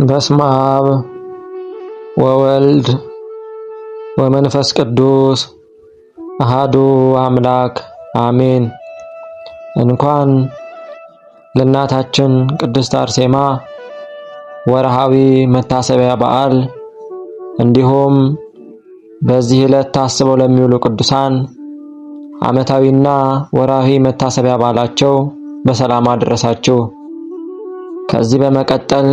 በስመ አብ ወወልድ ወመንፈስ ቅዱስ አሃዱ አምላክ አሜን። እንኳን ለእናታችን ቅድስት አርሴማ ወርሃዊ መታሰቢያ በዓል እንዲሁም በዚህ ዕለት ታስበው ለሚውሉ ቅዱሳን ዓመታዊና ወርሃዊ መታሰቢያ በዓላቸው በሰላም አደረሳችሁ። ከዚህ በመቀጠል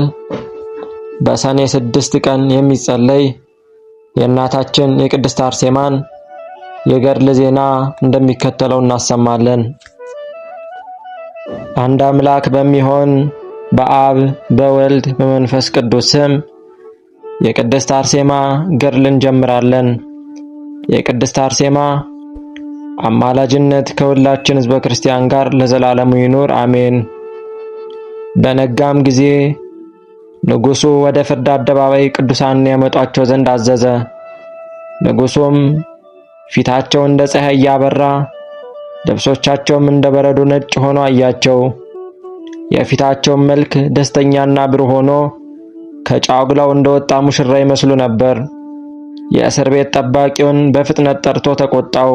በሰኔ 6 ቀን የሚጸለይ የእናታችን የቅድስት አርሴማን የገድል ዜና እንደሚከተለው እናሰማለን። አንድ አምላክ በሚሆን በአብ በወልድ በመንፈስ ቅዱስ ስም የቅድስት አርሴማ ገድል እንጀምራለን። የቅድስት አርሴማ አማላጅነት ከሁላችን ሕዝበ ክርስቲያን ጋር ለዘላለሙ ይኑር አሜን። በነጋም ጊዜ ንጉሡ ወደ ፍርድ አደባባይ ቅዱሳንን ያመጧቸው ዘንድ አዘዘ። ንጉሡም ፊታቸው እንደ ፀሐይ እያበራ ልብሶቻቸውም እንደ በረዶ ነጭ ሆኖ አያቸው። የፊታቸውን መልክ ደስተኛና ብሩህ ሆኖ ከጫጉላው እንደወጣ ሙሽራ ይመስሉ ነበር። የእስር ቤት ጠባቂውን በፍጥነት ጠርቶ ተቆጣው።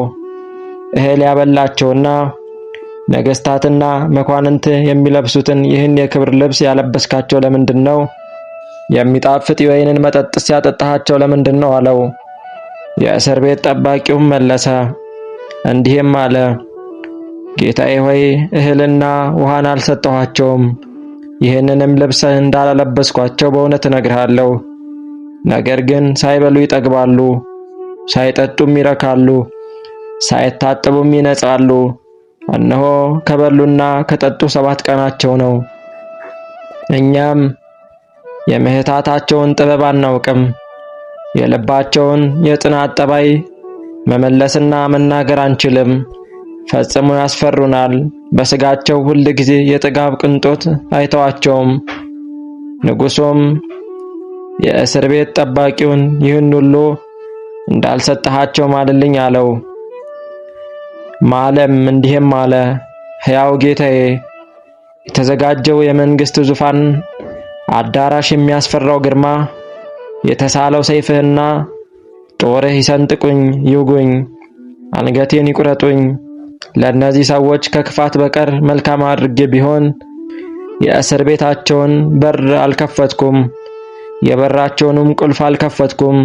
እህል ያበላቸውና ነገስታትና መኳንንት የሚለብሱትን ይህን የክብር ልብስ ያለበስካቸው ለምንድን ነው? የሚጣፍጥ የወይንን መጠጥስ ያጠጣሃቸው ለምንድን ነው? አለው። የእስር ቤት ጠባቂውም መለሰ እንዲህም አለ፣ ጌታዬ ሆይ እህልና ውሃን አልሰጠኋቸውም። ይህንንም ልብስ እንዳላለበስኳቸው በእውነት እነግርሃለሁ። ነገር ግን ሳይበሉ ይጠግባሉ፣ ሳይጠጡም ይረካሉ፣ ሳይታጠቡም ይነጻሉ። እነሆ ከበሉና ከጠጡ 7 ቀናቸው ነው። እኛም የምህታታቸውን ጥበብ አናውቅም። የልባቸውን የጽናት ጠባይ መመለስና መናገር አንችልም። ፈጽሞ ያስፈሩናል። በስጋቸው ሁል ጊዜ የጥጋብ ቅንጦት አይተዋቸውም። ንጉሡም የእስር ቤት ጠባቂውን ይህን ሁሉ እንዳልሰጠሃቸው ማልልኝ አለው። ማለም እንዲህም አለ፣ ሕያው ጌታዬ፣ የተዘጋጀው የመንግስት ዙፋን አዳራሽ የሚያስፈራው ግርማ፣ የተሳለው ሰይፍህና ጦርህ ይሰንጥቁኝ፣ ይውጉኝ፣ አንገቴን ይቁረጡኝ። ለእነዚህ ሰዎች ከክፋት በቀር መልካም አድርጌ ቢሆን የእስር ቤታቸውን በር አልከፈትኩም፣ የበራቸውንም ቁልፍ አልከፈትኩም።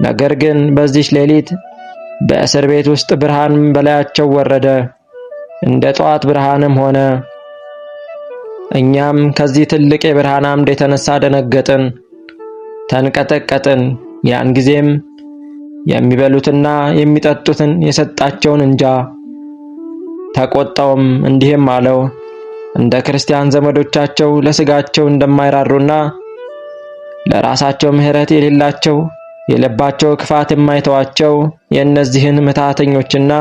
ነገር ግን በዚች ሌሊት በእስር ቤት ውስጥ ብርሃን በላያቸው ወረደ፣ እንደ ጠዋት ብርሃንም ሆነ። እኛም ከዚህ ትልቅ የብርሃን አምድ የተነሳ ደነገጥን፣ ተንቀጠቀጥን። ያን ጊዜም የሚበሉትና የሚጠጡትን የሰጣቸውን እንጃ። ተቆጣውም እንዲህም አለው፣ እንደ ክርስቲያን ዘመዶቻቸው ለስጋቸው እንደማይራሩና ለራሳቸው ምሕረት የሌላቸው የልባቸው ክፋት የማይተዋቸው የእነዚህን ምትሃተኞችና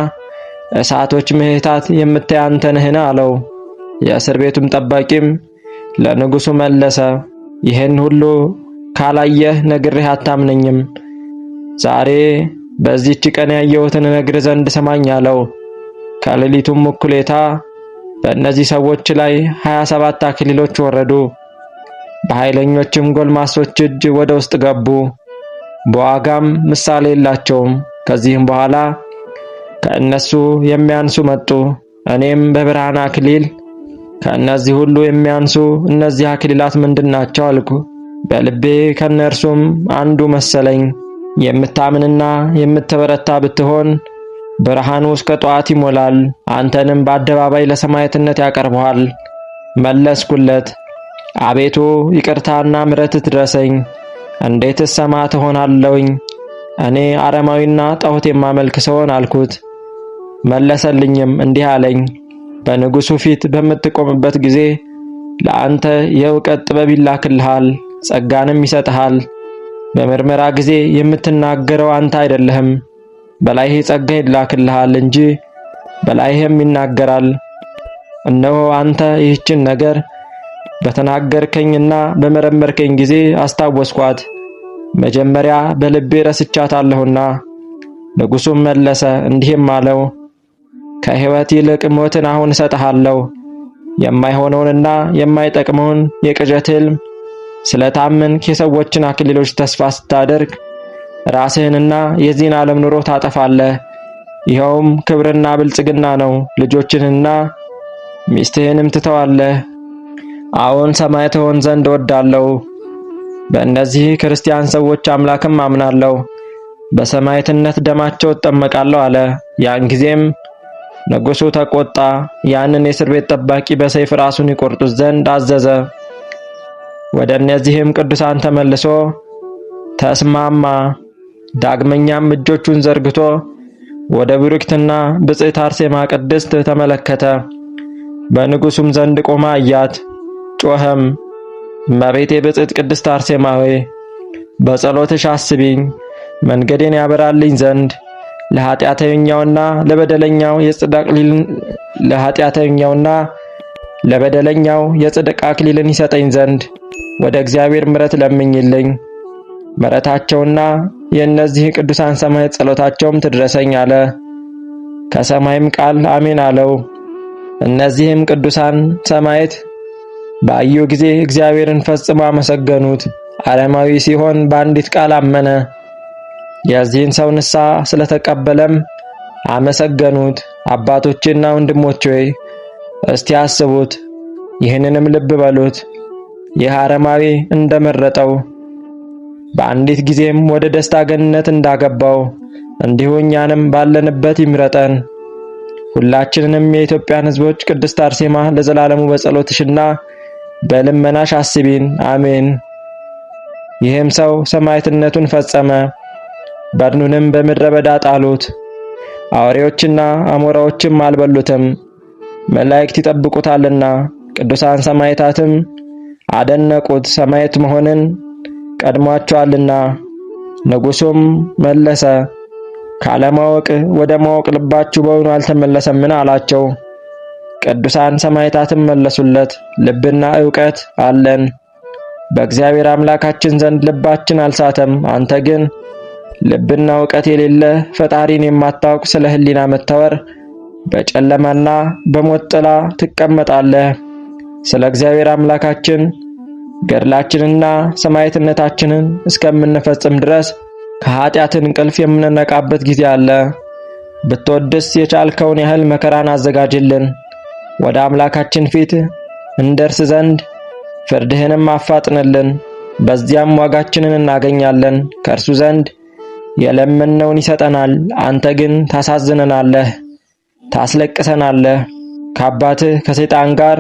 እሳቶች ምሕታት የምታይ አንተ ነህን? አለው። የእስር ቤቱም ጠባቂም ለንጉሡ መለሰ፣ ይህን ሁሉ ካላየህ ነግሬህ አታምነኝም። ዛሬ በዚህች ቀን ያየሁትን እነግርህ ዘንድ ስማኝ አለው። ከሌሊቱም እኩሌታ በእነዚህ ሰዎች ላይ 27 አክሊሎች ወረዱ። በኃይለኞችም ጎልማሶች እጅ ወደ ውስጥ ገቡ። በዋጋም ምሳሌ የላቸውም። ከዚህም በኋላ ከእነሱ የሚያንሱ መጡ። እኔም በብርሃን አክሊል ከእነዚህ ሁሉ የሚያንሱ እነዚህ አክሊላት ምንድን ናቸው አልኩ። በልቤ ከእነርሱም አንዱ መሰለኝ። የምታምንና የምትበረታ ብትሆን ብርሃኑ እስከ ጠዋት ይሞላል፣ አንተንም በአደባባይ ለሰማዕትነት ያቀርበዋል። መለስኩለት፣ አቤቱ ይቅርታና ምሕረት ትድረሰኝ። እንዴትስ ሰማዕት እሆናለሁኝ? እኔ አረማዊና ጣዖት የማመልክ ሰውን አልኩት። መለሰልኝም እንዲህ አለኝ፣ በንጉሡ ፊት በምትቆምበት ጊዜ ለአንተ የእውቀት ጥበብ ይላክልሃል፣ ጸጋንም ይሰጥሃል። በምርመራ ጊዜ የምትናገረው አንተ አይደለህም፣ በላይህ ጸጋ ይላክልሃል እንጂ በላይህም ይናገራል። እነሆ አንተ ይህችን ነገር በተናገርከኝና በመረመርከኝ ጊዜ አስታወስኳት፣ መጀመሪያ በልቤ ረስቻታለሁና። ንጉሡም መለሰ እንዲህም አለው፣ ከሕይወት ይልቅ ሞትን አሁን እሰጥሃለሁ። የማይሆነውንና የማይጠቅመውን የቅዠት ሕልም ስለታመንክ የሰዎችን አክሊሎች ተስፋ ስታደርግ ራስህንና የዚህን ዓለም ኑሮ ታጠፋለህ። ይኸውም ክብርና ብልጽግና ነው። ልጆችንና ሚስትህንም ትተዋለህ። አዎን ሰማዕት ትሆን ዘንድ እወዳለሁ። በእነዚህ ክርስቲያን ሰዎች አምላክም አምናለሁ። በሰማዕትነት ደማቸው እጠመቃለሁ አለ። ያን ጊዜም ንጉሡ ተቆጣ። ያንን የእስር ቤት ጠባቂ በሰይፍ ራሱን ይቆርጡት ዘንድ አዘዘ። ወደ እነዚህም ቅዱሳን ተመልሶ ተስማማ። ዳግመኛም እጆቹን ዘርግቶ ወደ ብሩክትና ብጽዕት አርሴማ ቅድስት ተመለከተ። በንጉሱም ዘንድ ቆማ አያት። ጮኸም፣ እመቤቴ ብጽዕት ቅድስት አርሴማ ሆይ በጸሎትሽ አስቢኝ፣ መንገዴን ያበራልኝ ዘንድ ለኃጢአተኛውና ለበደለኛው የጽድቅ አክሊልን ለኃጢአተኛውና ለበደለኛው የጽድቅ አክሊልን ይሰጠኝ ዘንድ ወደ እግዚአብሔር ምሕረት ለምኝልኝ። ምሕረታቸውና የእነዚህ ቅዱሳን ሰማዕታት ጸሎታቸውም ትድረሰኝ አለ። ከሰማይም ቃል አሜን አለው። እነዚህም ቅዱሳን ሰማዕት ባዩ ጊዜ እግዚአብሔርን ፈጽሞ አመሰገኑት። አረማዊ ሲሆን በአንዲት ቃል አመነ። የዚህን ሰው ንስሐ ስለተቀበለም አመሰገኑት። አባቶቼና ወንድሞቼ ሆይ እስቲ አስቡት፣ ይህንንም ልብ በሉት። ይህ አረማዊ እንደመረጠው በአንዲት ጊዜም ወደ ደስታ ገነት እንዳገባው እንዲሁ እኛንም ባለንበት ይምረጠን። ሁላችንንም የኢትዮጵያን ሕዝቦች ቅድስት አርሴማ ለዘላለሙ በጸሎትሽና በልመናሽ አስቢን፣ አሜን። ይህም ሰው ሰማዕትነቱን ፈጸመ። በድኑንም በምድረ በዳ ጣሉት። አውሬዎችና አሞራዎችም አልበሉትም፣ መላእክት ይጠብቁታልና። ቅዱሳን ሰማዕታትም አደነቁት፣ ሰማዕት መሆንን ቀድሟቸዋልና። ንጉሡም መለሰ፣ ካለማወቅ ወደ ማወቅ ልባችሁ በውኑ አልተመለሰምን? አላቸው። ቅዱሳን ሰማዕታትም መለሱለት፣ ልብና ዕውቀት አለን፣ በእግዚአብሔር አምላካችን ዘንድ ልባችን አልሳተም። አንተ ግን ልብና እውቀት የሌለ ፈጣሪን የማታውቅ ስለ ሕሊና መታወር በጨለማና በሞት ጥላ ትቀመጣለህ። ስለ እግዚአብሔር አምላካችን ገድላችንና ሰማዕትነታችንን እስከምንፈጽም ድረስ ከኃጢአት እንቅልፍ የምንነቃበት ጊዜ አለ። ብትወድስ የቻልከውን ያህል መከራን አዘጋጅልን፣ ወደ አምላካችን ፊት እንደርስ ዘንድ ፍርድህንም አፋጥንልን። በዚያም ዋጋችንን እናገኛለን፣ ከእርሱ ዘንድ የለመነውን ይሰጠናል። አንተ ግን ታሳዝነናለህ፣ ታስለቅሰናለህ። ከአባትህ ከሰይጣን ጋር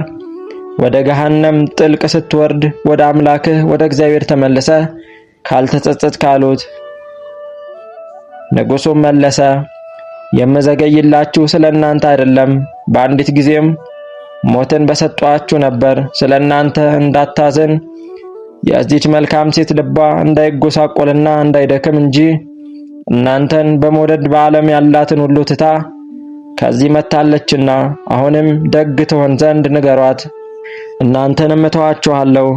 ወደ ገሃነም ጥልቅ ስትወርድ ወደ አምላክህ ወደ እግዚአብሔር ተመልሰ ካልተጸጸት ካሉት። ንጉሡም መለሰ፣ የምዘገይላችሁ ስለ እናንተ አይደለም፣ በአንዲት ጊዜም ሞትን በሰጧችሁ ነበር። ስለ እናንተ እንዳታዝን የዚች መልካም ሴት ልቧ እንዳይጎሳቆልና እንዳይደክም እንጂ እናንተን በመውደድ በዓለም ያላትን ሁሉ ትታ ከዚህ መታለችና፣ አሁንም ደግ ትሆን ዘንድ ንገሯት። እናንተንም እተዋችኋለሁ፣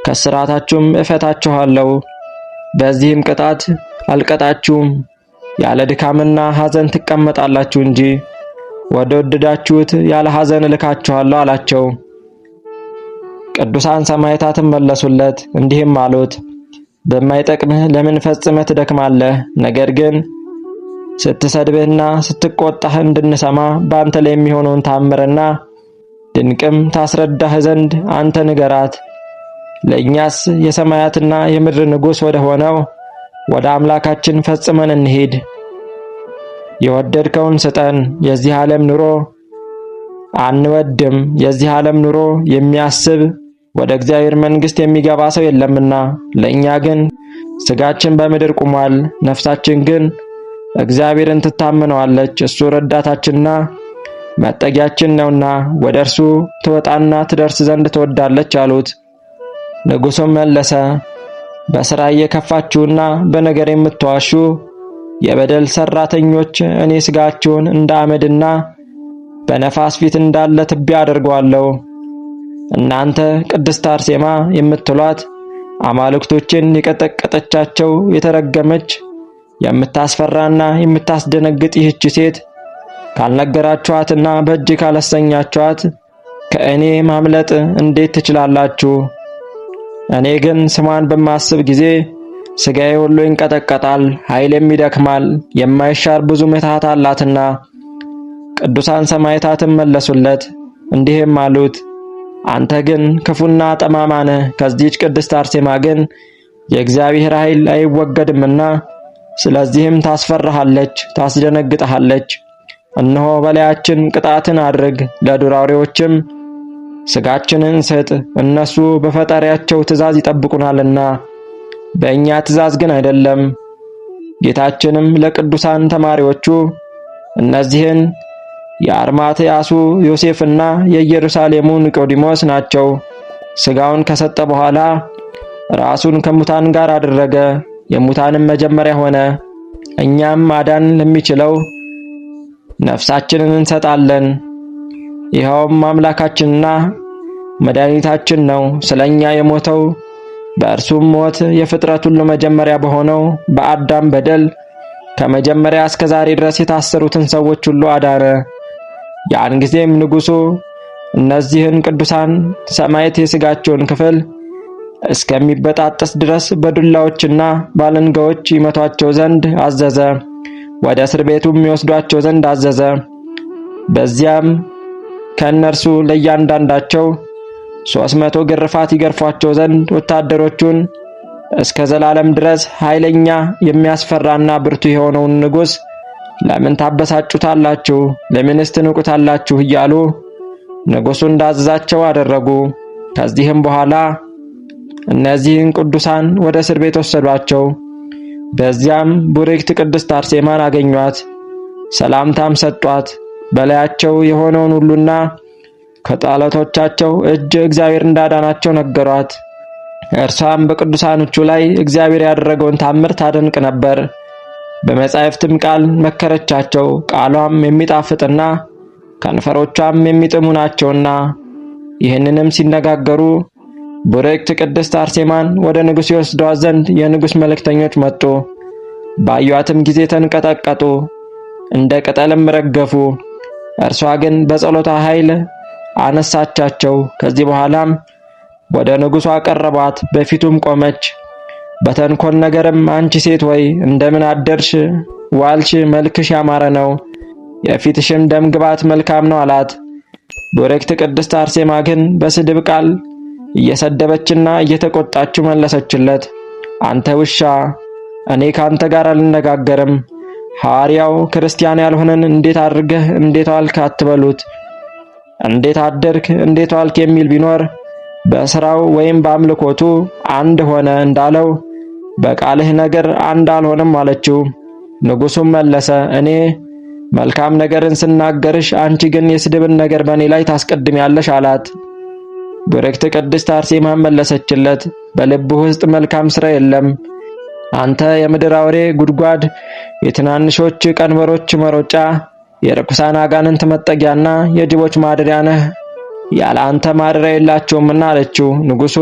ከስራታችሁም እፈታችኋለሁ። በዚህም ቅጣት አልቀጣችሁም፣ ያለ ድካምና ሐዘን ትቀመጣላችሁ እንጂ ወደ ወደዳችሁት ያለ ሐዘን እልካችኋለሁ አላቸው። ቅዱሳን ሰማዕታትም መለሱለት እንዲህም አሉት፣ በማይጠቅምህ ለምን ፈጽመህ ትደክማለህ? ነገር ግን ስትሰድብህና ስትቆጣህ እንድንሰማ በአንተ ላይ የሚሆነውን ታምርና ድንቅም ታስረዳህ ዘንድ አንተ ንገራት። ለእኛስ የሰማያትና የምድር ንጉሥ ወደ ሆነው ወደ አምላካችን ፈጽመን እንሂድ። የወደድከውን ስጠን። የዚህ ዓለም ኑሮ አንወድም። የዚህ ዓለም ኑሮ የሚያስብ ወደ እግዚአብሔር መንግሥት የሚገባ ሰው የለምና፣ ለእኛ ግን ስጋችን በምድር ቆሟል፣ ነፍሳችን ግን እግዚአብሔርን ትታመነዋለች። እሱ ረዳታችንና መጠጊያችን ነውና ወደ እርሱ ትወጣና ትደርስ ዘንድ ትወዳለች አሉት። ንጉሡም መለሰ፣ በሥራ እየከፋችሁና በነገር የምትዋሹ የበደል ሰራተኞች እኔ ሥጋችሁን እንደ አመድና በነፋስ ፊት እንዳለ ትቢያ አደርገዋለሁ። እናንተ ቅድስት አርሴማ የምትሏት አማልክቶችን የቀጠቀጠቻቸው የተረገመች የምታስፈራና የምታስደነግጥ ይህች ሴት ካልነገራችኋትና በእጅ ካላሰኛችኋት ከእኔ ማምለጥ እንዴት ትችላላችሁ? እኔ ግን ስሟን በማስብ ጊዜ ሥጋዬ ሁሉ ይንቀጠቀጣል፣ ኃይሌም ይደክማል። የማይሻር ብዙ ምትሃት አላትና። ቅዱሳን ሰማዕታትም መለሱለት እንዲህም አሉት፣ አንተ ግን ክፉና ጠማማ ነህ። ከዚህች ቅድስት አርሴማ ግን የእግዚአብሔር ኃይል አይወገድምና ስለዚህም ታስፈራሃለች፣ ታስደነግጥሃለች። እነሆ በላያችን ቅጣትን አድርግ፣ ለዱር አውሬዎችም ስጋችንን ስጥ። እነሱ በፈጣሪያቸው ትእዛዝ ይጠብቁናልና በእኛ ትእዛዝ ግን አይደለም። ጌታችንም ለቅዱሳን ተማሪዎቹ እነዚህን የአርማትያሱ ዮሴፍና የኢየሩሳሌሙ ኒቆዲሞስ ናቸው። ስጋውን ከሰጠ በኋላ ራሱን ከሙታን ጋር አደረገ፣ የሙታንም መጀመሪያ ሆነ። እኛም ማዳን ለሚችለው ነፍሳችንን እንሰጣለን። ይኸውም አምላካችንና መድኃኒታችን ነው። ስለኛ የሞተው በእርሱም ሞት የፍጥረት ሁሉ መጀመሪያ በሆነው በአዳም በደል ከመጀመሪያ እስከ ዛሬ ድረስ የታሰሩትን ሰዎች ሁሉ አዳነ። ያን ጊዜም ንጉሡ እነዚህን ቅዱሳን ሰማዕት የሥጋቸውን ክፍል እስከሚበጣጠስ ድረስ በዱላዎችና ባለንጋዎች ይመቷቸው ዘንድ አዘዘ። ወደ እስር ቤቱም ይወስዷቸው ዘንድ አዘዘ። በዚያም ከእነርሱ ለእያንዳንዳቸው 300 ግርፋት ይገርፏቸው ዘንድ ወታደሮቹን እስከ ዘላለም ድረስ ኃይለኛ የሚያስፈራና ብርቱ የሆነውን ንጉሥ ለምን ታበሳጩታላችሁ? ለምንስ ትንቁታላችሁ? እያሉ ንጉሡ እንዳዘዛቸው አደረጉ። ከዚህም በኋላ እነዚህን ቅዱሳን ወደ እስር ቤት ወሰዷቸው። በዚያም ቡርክት ቅድስት አርሴማን አገኟት። ሰላምታም ሰጧት። በላያቸው የሆነውን ሁሉና ከጠላቶቻቸው እጅ እግዚአብሔር እንዳዳናቸው ነገሯት። እርሷም በቅዱሳኖቹ ላይ እግዚአብሔር ያደረገውን ታምር ታደንቅ ነበር። በመጻሕፍትም ቃል መከረቻቸው። ቃሏም የሚጣፍጥና ከንፈሮቿም የሚጥሙ ናቸውና። ይህንንም ሲነጋገሩ ቡርክት ቅድስት አርሴማን ወደ ንጉሥ ይወስዷት ዘንድ የንጉሥ መልእክተኞች መጡ። ባዩአትም ጊዜ ተንቀጠቀጡ፣ እንደ ቅጠልም ረገፉ። እርሷ ግን በጸሎታ ኃይል አነሳቻቸው። ከዚህ በኋላም ወደ ንጉሡ አቀረቧት፣ በፊቱም ቆመች። በተንኮል ነገርም አንቺ ሴት ወይ እንደምን አደርሽ ዋልሽ? መልክሽ ያማረ ነው፣ የፊትሽም ደም ግባት መልካም ነው አላት። ቡርክት ቅድስት አርሴማ ግን በስድብ ቃል እየሰደበችና እየተቆጣችው መለሰችለት። አንተ ውሻ፣ እኔ ካንተ ጋር አልነጋገርም። ሐዋርያው ክርስቲያን ያልሆነን እንዴት አድርገህ እንዴት ዋልክ አትበሉት። እንዴት አደርክ እንዴት ዋልክ የሚል ቢኖር በስራው ወይም በአምልኮቱ አንድ ሆነ እንዳለው በቃልህ ነገር አንድ አልሆነም አለችው። ንጉሱም መለሰ፣ እኔ መልካም ነገርን ስናገርሽ አንቺ ግን የስድብን ነገር በእኔ ላይ ታስቀድሚያለሽ አላት። ቡርክት ቅድስት አርሴማም መለሰችለት፣ በልብህ ውስጥ መልካም ስራ የለም። አንተ የምድር አውሬ ጉድጓድ፣ የትናንሾች ቀንበሮች መሮጫ፣ የርኩሳን አጋንንት መጠጊያና የጅቦች ማደሪያ ነህ። ያለ አንተ ማደሪያ የላቸውምና አለችው። ንጉሱ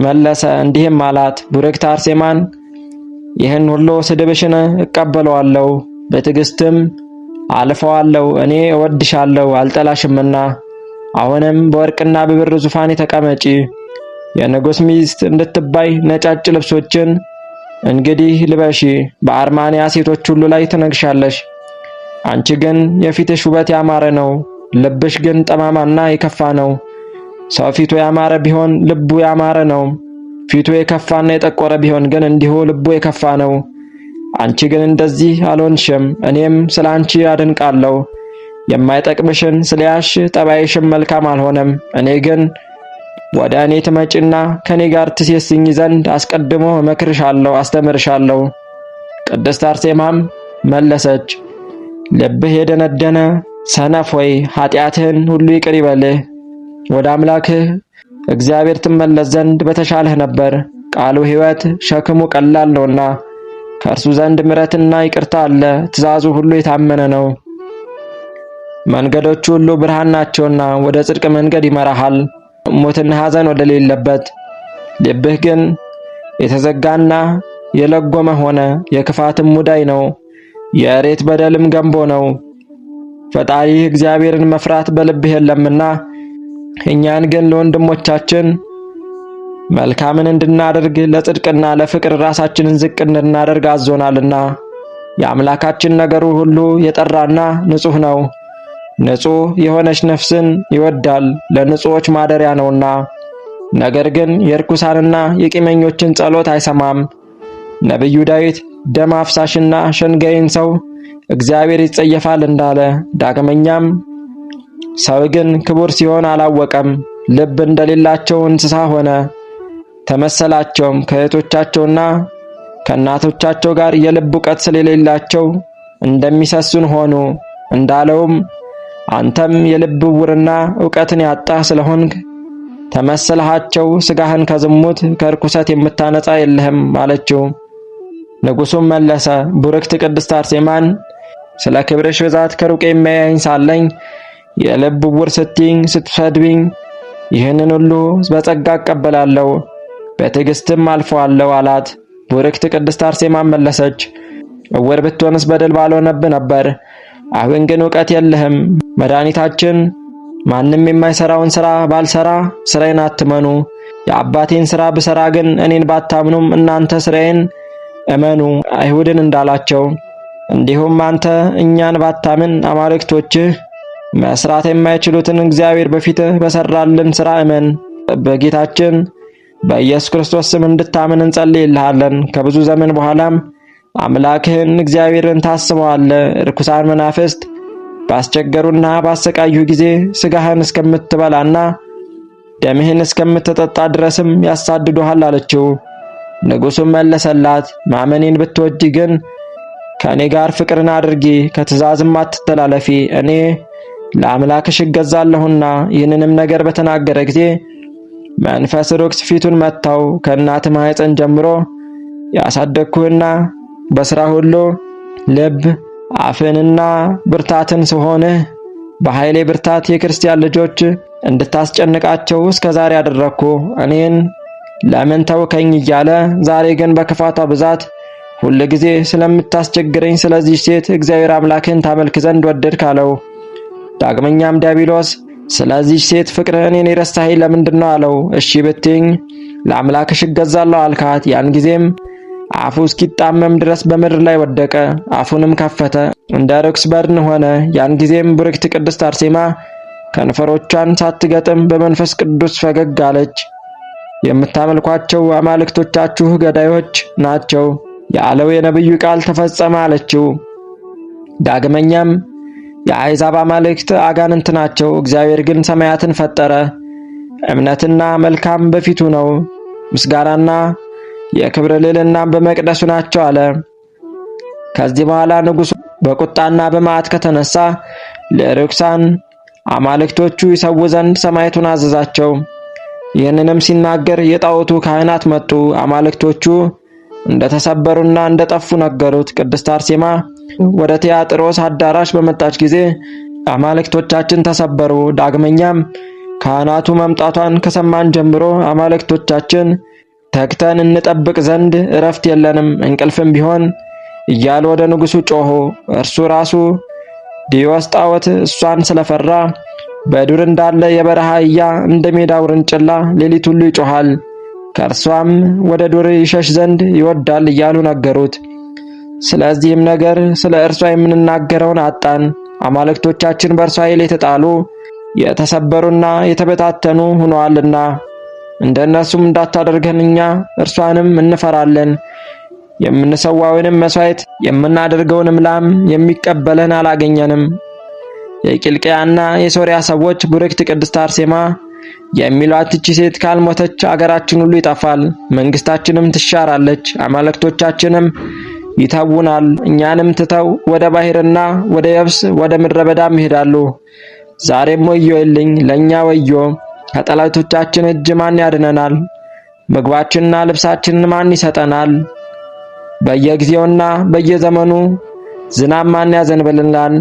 መለሰ እንዲህም አላት፣ ቡርክት አርሴማን ይህን ሁሉ ስድብሽን እቀበለዋለሁ፣ በትዕግስትም አልፈዋለሁ። እኔ እወድሻለሁ አልጠላሽምና። አሁንም በወርቅና በብር ዙፋን ተቀመጪ፣ የንጉሥ ሚስት እንድትባይ ነጫጭ ልብሶችን እንግዲህ ልበሺ። በአርማንያ ሴቶች ሁሉ ላይ ትነግሻለሽ። አንቺ ግን የፊትሽ ውበት ያማረ ነው፣ ልብሽ ግን ጠማማና የከፋ ነው። ሰው ፊቱ ያማረ ቢሆን ልቡ ያማረ ነው። ፊቱ የከፋና የጠቆረ ቢሆን ግን እንዲሁ ልቡ የከፋ ነው። አንቺ ግን እንደዚህ አልሆንሽም። እኔም ስለ አንቺ አደንቃለሁ። የማይጠቅምሽን ስለያሽ ጠባይሽም መልካም አልሆነም። እኔ ግን ወደ እኔ ትመጪና ከኔ ጋር ትሴስኝ ዘንድ አስቀድሞ እመክርሻለሁ፣ አስተምርሻለሁ። ቅድስት አርሴማም መለሰች፣ ልብህ የደነደነ ሰነፍ ሆይ ኃጢአትህን ሁሉ ይቅር ይበልህ፣ ወደ አምላክህ እግዚአብሔር ትመለስ ዘንድ በተሻለህ ነበር። ቃሉ ሕይወት ሸክሙ ቀላል ነውና ከእርሱ ዘንድ ምሕረትና ይቅርታ አለ። ትእዛዙ ሁሉ የታመነ ነው። መንገዶቹ ሁሉ ብርሃን ናቸውና ወደ ጽድቅ መንገድ ይመራሃል፣ ሞትና ሐዘን ወደሌለበት። ልብህ ግን የተዘጋና የለጎመ ሆነ፣ የክፋትም ሙዳይ ነው፣ የእሬት በደልም ገንቦ ነው። ፈጣሪህ እግዚአብሔርን መፍራት በልብህ የለምና እኛን ግን ለወንድሞቻችን መልካምን እንድናደርግ ለጽድቅና ለፍቅር ራሳችንን ዝቅ እንድናደርግ አዞናልና። የአምላካችን ነገሩ ሁሉ የጠራና ንጹሕ ነው። ንጹሕ የሆነች ነፍስን ይወዳል፣ ለንጹሖች ማደሪያ ነውና። ነገር ግን የርኩሳንና የቂመኞችን ጸሎት አይሰማም። ነቢዩ ዳዊት ደም አፍሳሽና ሸንጋይን ሰው እግዚአብሔር ይጸየፋል እንዳለ፣ ዳግመኛም ሰው ግን ክቡር ሲሆን አላወቀም፣ ልብ እንደሌላቸው እንስሳ ሆነ ተመሰላቸውም። ከእህቶቻቸውና ከእናቶቻቸው ጋር የልብ እውቀት ስለሌላቸው እንደሚሰሱን ሆኑ እንዳለውም አንተም የልብ ዕውርና እውቀትን ያጣህ ስለሆንክ ተመሰልሃቸው፣ ስጋህን ከዝሙት ከርኩሰት የምታነጻ የለህም አለችው። ንጉሱም መለሰ፣ ቡርክት ቅድስት አርሴማን ስለ ክብርሽ ብዛት ከሩቅ የሚያየኝ ሳለኝ የልብ ዕውር ስትይኝ ስትሰድቢኝ ይህንን ሁሉ በጸጋ እቀበላለሁ በትዕግስትም አልፈዋለሁ አላት። ቡርክት ቅድስት አርሴማን መለሰች፣ ዕውር ብትሆንስ በደል ባልሆነብህ ነበር። አሁን ግን እውቀት የለህም። መድኃኒታችን ማንም የማይሰራውን ስራ ባልሰራ ስራዬን አትመኑ፣ የአባቴን ስራ ብሰራ ግን እኔን ባታምኑም እናንተ ስራዬን እመኑ አይሁድን እንዳላቸው፣ እንዲሁም አንተ እኛን ባታምን አማልክቶችህ መስራት የማይችሉትን እግዚአብሔር በፊትህ በሰራልን ስራ እመን። በጌታችን በኢየሱስ ክርስቶስ ስም እንድታምን እንጸልይልሃለን። ከብዙ ዘመን በኋላም አምላክህን እግዚአብሔርን ታስበዋለህ። ርኩሳን መናፍስት ባስቸገሩና ባሰቃዩ ጊዜ ስጋህን እስከምትበላና ደምህን እስከምትጠጣ ድረስም ያሳድዱሃል አለችው። ንጉሡም መለሰላት፣ ማመኔን ብትወጂ ግን ከእኔ ጋር ፍቅርን አድርጊ፣ ከትእዛዝም አትተላለፊ፣ እኔ ለአምላክሽ እገዛለሁና። ይህንንም ነገር በተናገረ ጊዜ መንፈስ ርኩስ ፊቱን መታው። ከእናት ማኅፀን ጀምሮ ያሳደግኩህና በሥራ ሁሉ ልብ አፍንና ብርታትን ስሆንህ በኃይሌ ብርታት የክርስቲያን ልጆች እንድታስጨንቃቸው እስከ ዛሬ አደረግኩ። እኔን ለምን ተውከኝ እያለ ዛሬ ግን በክፋቷ ብዛት ሁል ጊዜ ስለምታስቸግረኝ ስለዚህ ሴት እግዚአብሔር አምላክህን ታመልክ ዘንድ ወደድክ አለው። ዳግመኛም ዲያብሎስ ስለዚህ ሴት ፍቅርህን እኔን የረሳኸኝ ለምንድን ነው አለው። እሺ ብትኝ ለአምላክሽ እገዛለሁ አልካት። ያን ጊዜም አፉ እስኪጣመም ድረስ በምድር ላይ ወደቀ። አፉንም ከፈተ፣ እንደ ርኩስ በድን ሆነ። ያን ጊዜም ቡርክት ቅድስት አርሴማ ከንፈሮቿን ሳትገጥም በመንፈስ ቅዱስ ፈገግ አለች። የምታመልኳቸው አማልክቶቻችሁ ገዳዮች ናቸው ያለው የነቢዩ ቃል ተፈጸመ አለችው። ዳግመኛም የአሕዛብ አማልክት አጋንንት ናቸው፣ እግዚአብሔር ግን ሰማያትን ፈጠረ። እምነትና መልካም በፊቱ ነው፣ ምስጋናና የክብር ልዕልናም በመቅደሱ ናቸው አለ። ከዚህ በኋላ ንጉሡ በቁጣና በመዓት ከተነሳ ለርኩሳን አማልክቶቹ ይሰዉ ዘንድ ሰማዕቱን አዘዛቸው። ይህንንም ሲናገር የጣዖቱ ካህናት መጡ። አማልክቶቹ እንደተሰበሩና እንደጠፉ ነገሩት። ቅድስት አርሴማ ወደ ቲያጥሮስ አዳራሽ በመጣች ጊዜ አማልክቶቻችን ተሰበሩ። ዳግመኛም ካህናቱ መምጣቷን ከሰማን ጀምሮ አማልክቶቻችን ተግተን እንጠብቅ ዘንድ እረፍት የለንም፣ እንቅልፍም ቢሆን እያሉ ወደ ንጉሱ ጮኹ። እርሱ ራሱ ዲዮስ ጣዖት እሷን ስለፈራ በዱር እንዳለ የበረሃ አህያ እንደ ሜዳ ውርንጭላ ሌሊት ሁሉ ይጮኻል፣ ከእርሷም ወደ ዱር ይሸሽ ዘንድ ይወዳል እያሉ ነገሩት። ስለዚህም ነገር ስለ እርሷ የምንናገረውን አጣን። አማልክቶቻችን በእርሷ ኃይል የተጣሉ የተሰበሩና የተበታተኑ ሆነዋልና እንደ እነርሱም እንዳታደርገን እኛ እርሷንም እንፈራለን። የምንሰዋውንም መሥዋዕት የምናደርገውንም ላም የሚቀበለን አላገኘንም። የቂልቅያና የሶርያ ሰዎች ቡርክት ቅድስት አርሴማ የሚሏት ይህች ሴት ካልሞተች አገራችን ሁሉ ይጠፋል፣ መንግስታችንም ትሻራለች፣ አማልክቶቻችንም ይተውናል፣ እኛንም ትተው ወደ ባህርና ወደ የብስ ወደ ምድረ በዳም ይሄዳሉ። ዛሬም ወዮልኝ፣ ለኛ ወዮ! ከጠላቶቻችን እጅ ማን ያድነናል? ምግባችንና ልብሳችንን ማን ይሰጠናል? በየጊዜውና በየዘመኑ ዝናብ ማን ያዘንብልናል?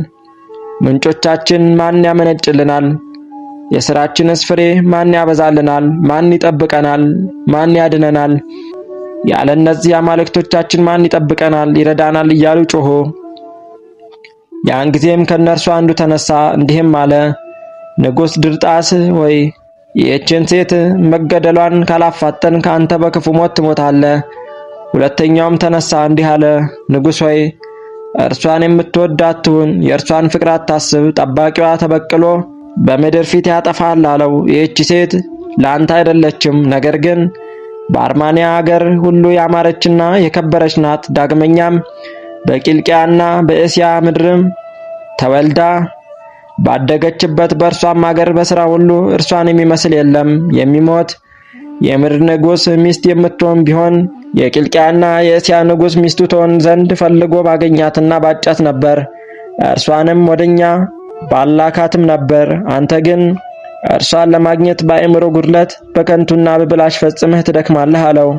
ምንጮቻችን ማን ያመነጭልናል? የሥራችንስ ፍሬ ማን ያበዛልናል? ማን ይጠብቀናል? ማን ያድነናል? ያለ እነዚህ አማልክቶቻችን ማን ይጠብቀናል፣ ይረዳናል? እያሉ ጮኹ። ያን ጊዜም ከእነርሱ አንዱ ተነሳ፣ እንዲህም አለ፦ ንጉሥ ድርጣስ ሆይ፣ ይህችን ሴት መገደሏን ካላፋጠን ከአንተ በክፉ ሞት ትሞታለህ። ሁለተኛውም ተነሳ እንዲህ አለ፣ ንጉሥ ሆይ እርሷን የምትወድ አትሁን፣ የእርሷን ፍቅር አታስብ፣ ጠባቂዋ ተበቅሎ በምድር ፊት ያጠፋል አለው። ይህች ሴት ለአንተ አይደለችም፣ ነገር ግን በአርማንያ አገር ሁሉ ያማረችና የከበረች ናት። ዳግመኛም በቂልቅያና በእስያ ምድርም ተወልዳ ባደገችበት በእርሷም አገር በሥራ ሁሉ እርሷን የሚመስል የለም። የሚሞት የምድር ንጉሥ ሚስት የምትሆን ቢሆን የቂልቅያና የእስያ ንጉሥ ሚስቱ ትሆን ዘንድ ፈልጎ ባገኛትና ባጫት ነበር። እርሷንም ወደኛ ባላካትም ነበር። አንተ ግን እርሷን ለማግኘት በአእምሮ ጉድለት በከንቱና በብላሽ ፈጽመህ ትደክማለህ አለው።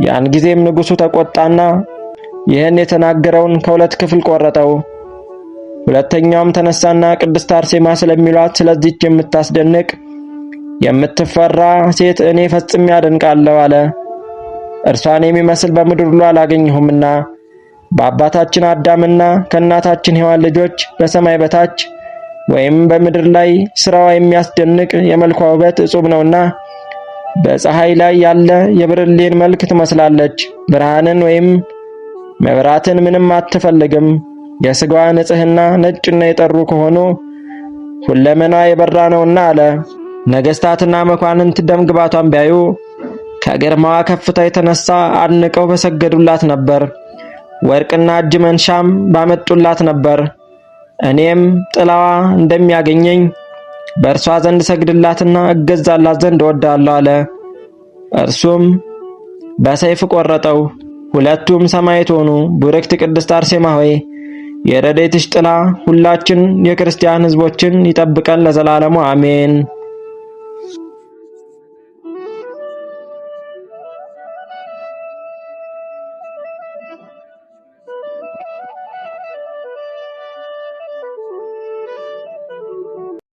ያን ጊዜም ንጉሡ ተቆጣና ይህን የተናገረውን ከሁለት ክፍል ቆረጠው። ሁለተኛውም ተነሳና ቅድስት አርሴማ ስለሚሏት ስለዚች የምታስደንቅ የምትፈራ ሴት እኔ ፈጽሜ አደንቃለሁ አለ። እርሷን የሚመስል በምድር ሁሉ አላገኘሁምና በአባታችን አዳምና ከእናታችን ሔዋን ልጆች በሰማይ በታች ወይም በምድር ላይ ስራዋ የሚያስደንቅ የመልኳ ውበት እጹብ ነውና በፀሐይ ላይ ያለ የብርሌን መልክ ትመስላለች። ብርሃንን ወይም መብራትን ምንም አትፈልግም። የስጋዋ ንጽሕና ነጭና የጠሩ ከሆኑ ሁለመና የበራ ነውና አለ። ነገስታትና መኳንንት ደም ግባቷን ቢያዩ ከግርማዋ ከፍታ የተነሳ አድንቀው በሰገዱላት ነበር። ወርቅና እጅ መንሻም ባመጡላት ነበር። እኔም ጥላዋ እንደሚያገኘኝ በእርሷ ዘንድ ሰግድላትና እገዛላት ዘንድ እወዳለሁ አለ። እርሱም በሰይፍ ቆረጠው። ሁለቱም ሰማዕት ሆኑ። ቡርክት ቅድስት አርሴማ ሆይ የረድኤትሽ ጥላ ሁላችን የክርስቲያን ሕዝቦችን ይጠብቀን ለዘላለሙ አሜን።